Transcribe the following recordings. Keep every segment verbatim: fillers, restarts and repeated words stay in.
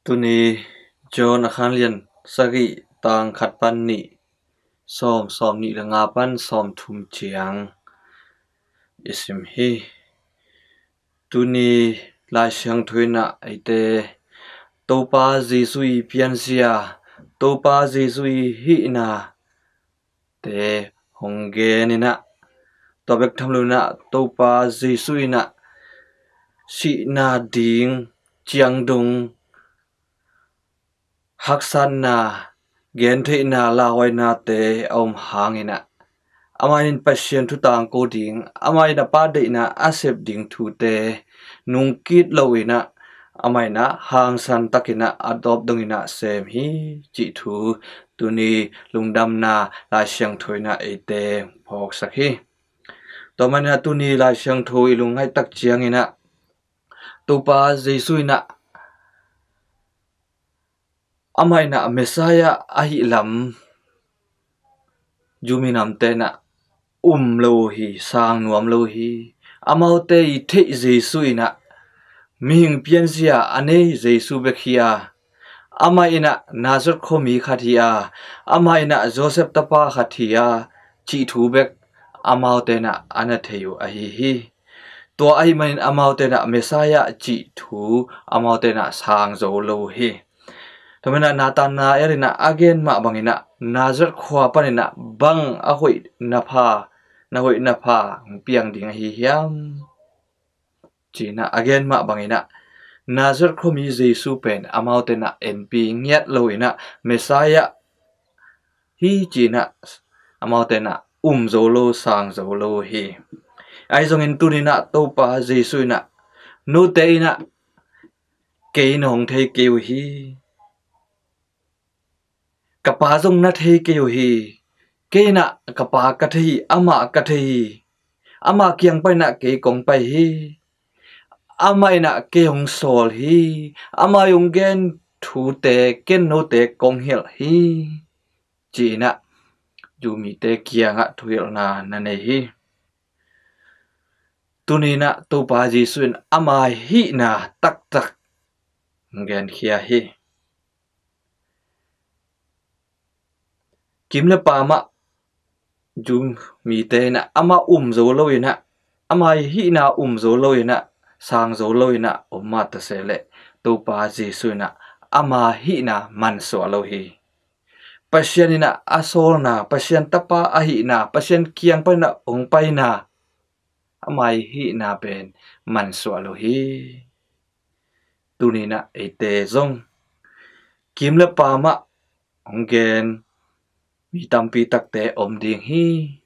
Tuni John a khan lian sagih tang khat pan nih, sawm, sawm nih le nga pan sawm thum ciang i sim hi. Tuni Lai Siangtho in ah eite Topa Jesu i pianzia, Topa Jesu i hihna te hong gen in ah, tua bek tham lo in ah Topa Jesu in ah sihna ding ciang dong haksatna, gentheihna, lauhuainate a om hang in ah, amah in Pasian thu tangko ding, amah in a Pa deihna a sep ding thute nungkik lo in ah, amah in ah hangsan tak in ah a tawp dong in ah sem hi, cih thu tuni Lungdamna Lai Siangtho in ah eite phawksak hi. Tua manin ah tuni Lai Siangtho i lungngaih tak ciangin ah Topa Jesu in ah amah in ah Messiah ahih lam Jew minamte in ah um lo uh hi, sang nuam lo uh hi. Amaute i theih Jesu in ah mihing pianzia a nei Jesu bek hi a, amah in ah Nazareth khuami khat hi a, amah in ah Joseph tapa khat hi a, cih thu bek amaute in ah a na thei uh ahi hi. Tua ahih manin amaute in ah Messiah cih thu amaute in ah sang zo lo uh hi. Tua manin ah Nathanael in ah a gen mah bangin ah Nazareth khua panin ah bang a hoih na pha, na hoih na pha hong piang ding ahi hiam, ci-in ah a gen mah bangin ah Nazareth khuami Jesu pen amaute in ah enpi ngiat lo in ah Messiah hi ci-in ah amaute in ah um zo lo, sang zo lo uh hi. Ahi zongin tuni in ah Topa Jesu in ah note in ah kei na hong thei kei uh hi. Ka Pa zong na thei kei uh hi. Kei in ah ka Pa ka thei hi, amah ka thei hi. Amah kiang pan in ah kei kong pai hi. Amah in ah kei hong sawl hi. Amah hong gen thute ken note kong hilh hi, ci-in ah Jew mite kiangah thuhilhna na nei hi. Tuni in ah Topa Jesu in ama hihna taktak genkhia hi. Kim le paam ah Jew mite in ah amah um zo lo in ah, ama hihna um zo lo in ah, sang zo lo in ah om mah ta se leh, Topa Jesu in ah ama hihna mansuah lo hi. Pasian in ah a sawlna, Pasian tapa ahihna, Pasian kiang pan in ah hong paina, ama hihna pen mansuah lo hi. Tuni in ah eite zong kim le paam ah hong gen mi tampi takte om ding hi.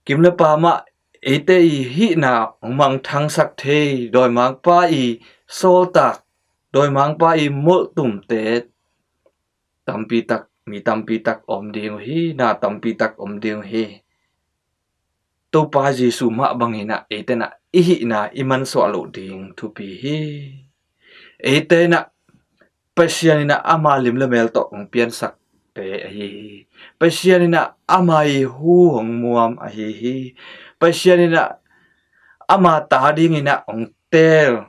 Kim le paam ah eite i hihna hong mangthangsak thei, dawimangpa i sawltak, dawimangpa i molhtumte tampi tak, mi tampi tak om ding uh hi, na tampi tak om ding uh hi. Topa Jesu mah bangin ah eite in ah i hihna i mansuah loh ding thupi hi. Eite in ah Pasian in ah ama lim le mel tawh hong piansakte ahi hi. Pasian in ah ama i hu hong muam ahi hi. Pasian in ah ama ta dingin ah hong teel,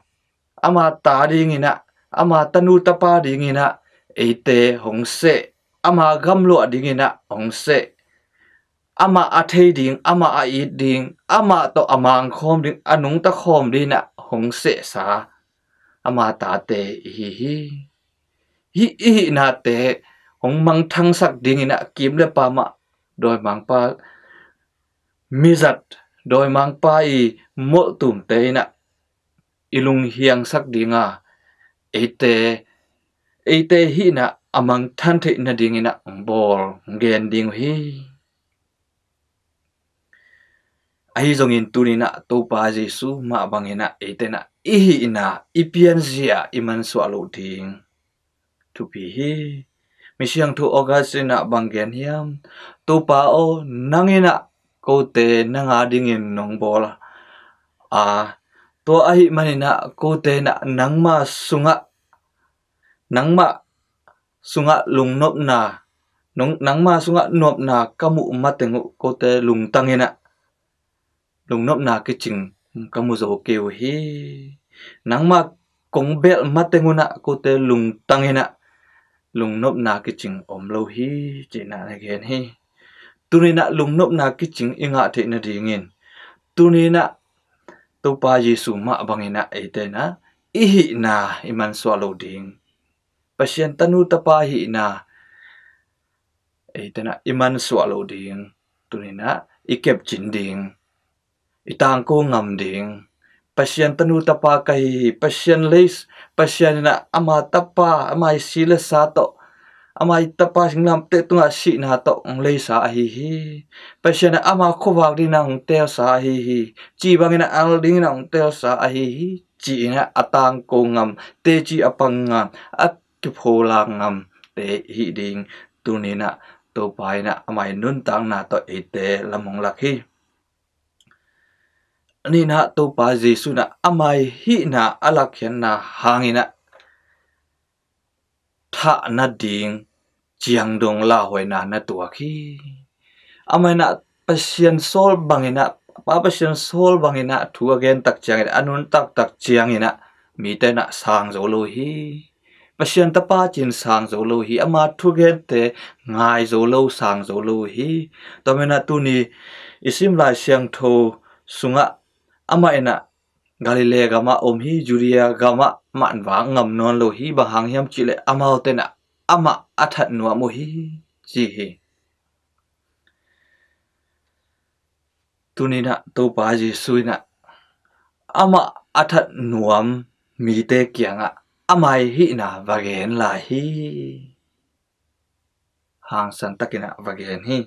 ama ta dingin ah, ama tanu tapa dingin ah eite hong seh, ama gamluah dingin ah hong seh, amah a thei ding, amah a it ding, amah tawh a mangkhawm ding, a nungta khawm dingin ah hong sehsa ama tate i hi hi. Hih i hihnate hong mangthangsak dingin ah kim le paam ah dawimangpa mizat, dawimangpa i molhtumte in ah i lunghiangsak ding a, eite, eite hihna a mangthan theih nadingin ah hong bawl, hong gen ding uh hi. Ahi zongin tuni in ah Topa Jesu mah bangin ah eite in ah i hihna, i pianzia i mansuah loh ding thupi hi. Misiangtho Augustine in ah bang gen hiam? Topa aw, nang in ah kote nang a dingin nong bawl a, tua ahih manin ah kote in ah nangma sungah, nangma sungah lungnopna, nong, nangma sungah nopna ka muh mateng uh kote lungtang in ah lungnopna kicing ka mu zo kei uh hi. Nangma kong belh mateng unah kote lungtang inah lungnopna kicing om lo hi, ci-inah na gen hi. Tuninah lungnopna kicing i ngah theih nadingin tuninah Topa Jesu mah banginah eite inah i hihna i mansuah lo ding, Pasian tanu tapa hihna eite inah i mansuah lo ding, tuninah i kepcin ding, i tangko ngam ding. Pasian tanu tapa ka hi hi, Pasian lei, Pasian inah ama tapa, ama i si le sa tawh, ama i tapa singlamteh tungah sihna tawh hong leisa ahi hi. Pasian inah ama khuavak dinginah hong teelsa ahi hi, ci banginah al dinginah hong teelsa ahi hi, ci-inah a tangko ngam, teci a pang ngam, a kipholak ngamte hih ding tuninah Topa inah ama i nuntakna tawh eite lam hong lak hi. Ninah Topa Jesu inah ama i hihna a lakkhiatna hanginah thah nading ciang dong lauhuaina na tuak hi. Ama inah Pasian sawl banginah, Pa Pasian sawl banginah thu a gen tak cianginah, a nuntak tak cianginah mite inah sang zo lo hi. Pasian tapa cin sang zo lo hi. Ama thugente ngai zo lo, sang zo lo hi. Tua maninah tuni i sim Lai Siangtho sungah amah inah Galilee gamah om hi, Judea gamah man vak ngam nawn lo hi. Bang hang hiam cihleh amaute inah amah a that nuam uh hi, ci hi. Tuninah Topa Jesu inah amah a that nuam mite kiangah ama i hihna va gen lai hi. Hangsan takinah va gen hi.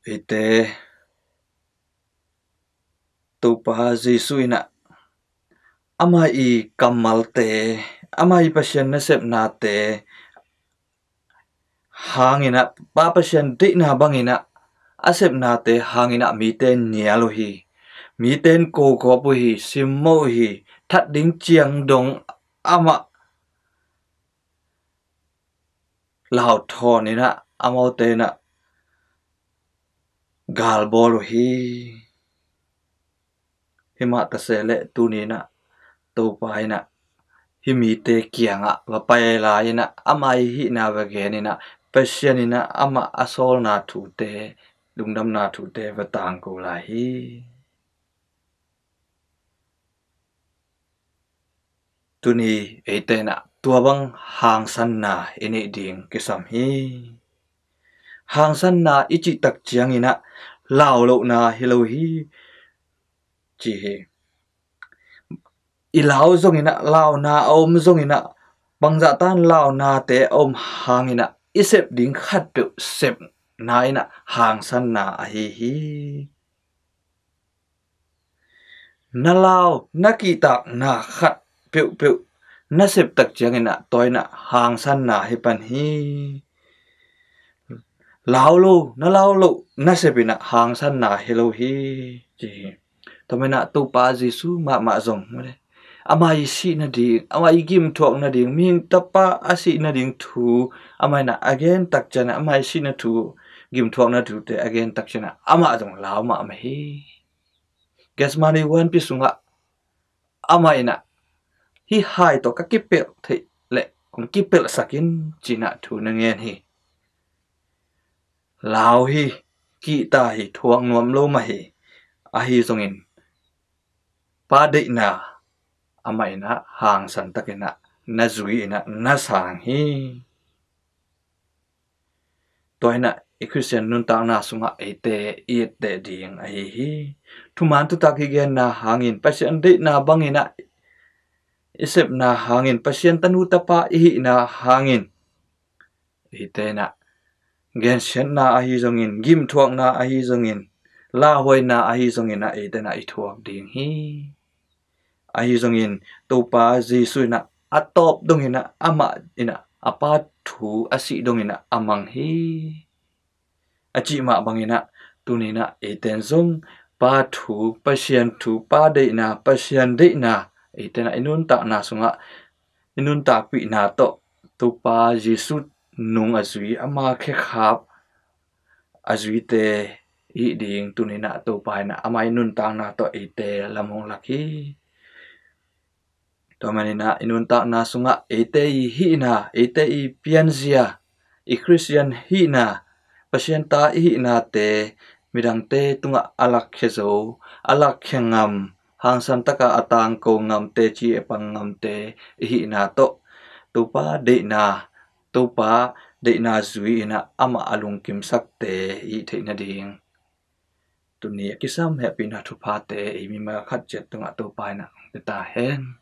Eite Topa Jesu inah ama i kammalte, ama i Pasian nasepnate hanginah, Pa Pasian deihna banginah a sepnate hanginah mite nial uh hi. Mite in kogawp uh hi, simmawh uh hi. That ding ciang dong amah lauthawn inah amaute inah galbawl uh hi. Himah taseleh tuninah Topa inah hih mite kiangah va pai lai inah ama i hihna va gen inah Pasian inah amah a sawlna thute, lungdamna thute va tangko lai hi. Tuni eite inah tua bang hangsanna i neih ding kisam hi. Hangsanna i cih tak cianginah laulohna hi lo hi, ci hi. I lau zonginah, launa a om zonginah, bangzahtan launate a om hanginah i sep ding khatpeuh sepna inah hangsanna ahi hi. Na lau, na kihtakna khat peuhpeuh na sep tak cianginah tua inah hangsanna hi pan hi. Lau lo, na lau loh na sep inah hangsanna hi lo hi, ci hi. Tua maninah Topa Jesu mahmah zong ama i sih nading, ama i gimthuak nading, mihing tapa a sih nading thu ama inah a gen tak cianah, ama i sihna thu, gimthuakna thute a gen tak cianah amah zong lau mahmah hi. Gethsemane huanpi sungah amah inah hih hai tawh ka kipelh theih leh kong kipelhsak in, ci-inah thu na ngen hi. Lau hi, kihta hi, thuak nuam lo mah hi. Ahi zongin Pa deihna amah inah hangsan takinah na zui inah na sang hi. Tua inah i Khristian nuntakna sungah eite i etteh ding ahi hi. Thuman thutak hih genna hangin, Pasian deihna banginah i sepna hangin, Pasian tanu tapa i hihna hangin, eite inah gensiatna ahi zongin, gimthuakna ahi zongin, lauhuaina ahi zongin ah eite inah i thuak ding hi. Ahi zongin Topa Jesu inah a tawp donginah amah inah a Pa thu a sih donginah a mang hi. A cih mah banginah tuninah eiten zong Pa thu, Pasian thu, Pa deihna, Pasian deihna eiten ah i nuntakna sungah i nuntakpihna tawh Topa Jesu nung a zui, ama khekhap a zuite i hih ding tuni-in ah Topa in ah amah i nuntakna tawh eite lam hong lak hi. Tua manin ah i nuntakna sungah eite i hihna, eite i pianzia, i Khristian hihna, Pasian ta i hihnate midangte tungah a lakkhia zo, a lakkhia ngam, hangsan takah a tangko ngam, teci a pang ngamte i hihna tawh Topa deihna, Topa deihna zui-in ah amah a lungkimsakte i hih theih nading tuni a kisam hehpihna thuphate ei mimal khat ciat tungah Topa in ah hong pia ta hen.